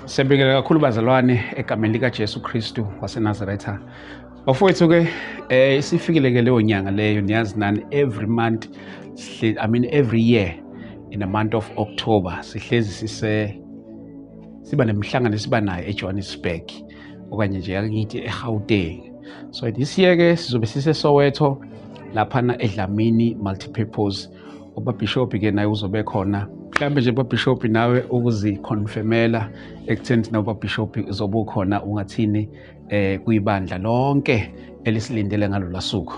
Siyabingelela kakhulu bazalwane egameni likaJesu Kristu waseNazaretha. Bafowethu ke isifikile ke leyo nyanga leyo, niyazi nani, every month I mean every year in the month of October sihlezi sise siba nemihlangano esiba nayo eJohannesburg okanye nje ake ngithi eGauteng. So this year ke sizobe siseSoweto laphana eDlamini Multipurpose. Ubabishop ke naye uzobe khona. Mhlawumbe nje babishop nawe ukuziconfirmela ekutheni thina ubabishop uzobe ukhona, ungathini kuyibandla lonke elisilindele ngalolu suku?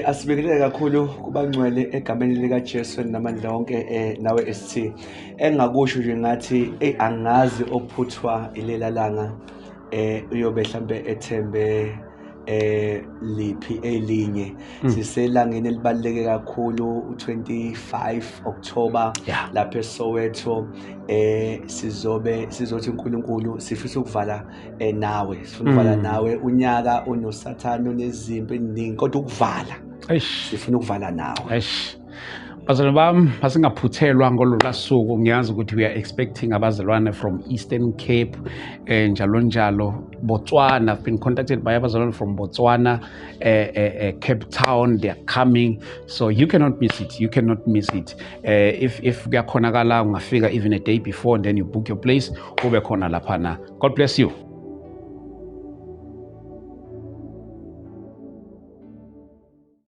Asibingelele kakhulu kubangcwele egameni lika Jesu namandla wonke. Nawe ST, engakusho nje ngathi angazi ophuthwa ilela langa uyobe mhlambe ethembe liphi elinye. Siselangeni elibaluleke kakhulu, u25 October, lapha eSoweto. Sizobe sizothi uNkulunkulu sifisa ukuvala nawe, sifuna ukuvala nawe unyaka unosathane, onezimpi eziningi, kodwa ukuvala sifuna ukuvala nawe. Eish. Bazalwane bami, masingaphuthelwa ngololu suku. Ngiyazi ukuthi we are expecting abazalwane from Eastern Cape, njalo njalo, Botswana. I've been contacted by abazalwane from Botswana, Cape Town. They are coming, so you cannot miss it, you cannot miss it. If kuyakhonakala ungafika even a day before and then you book your place, ube khona laphana. God bless you.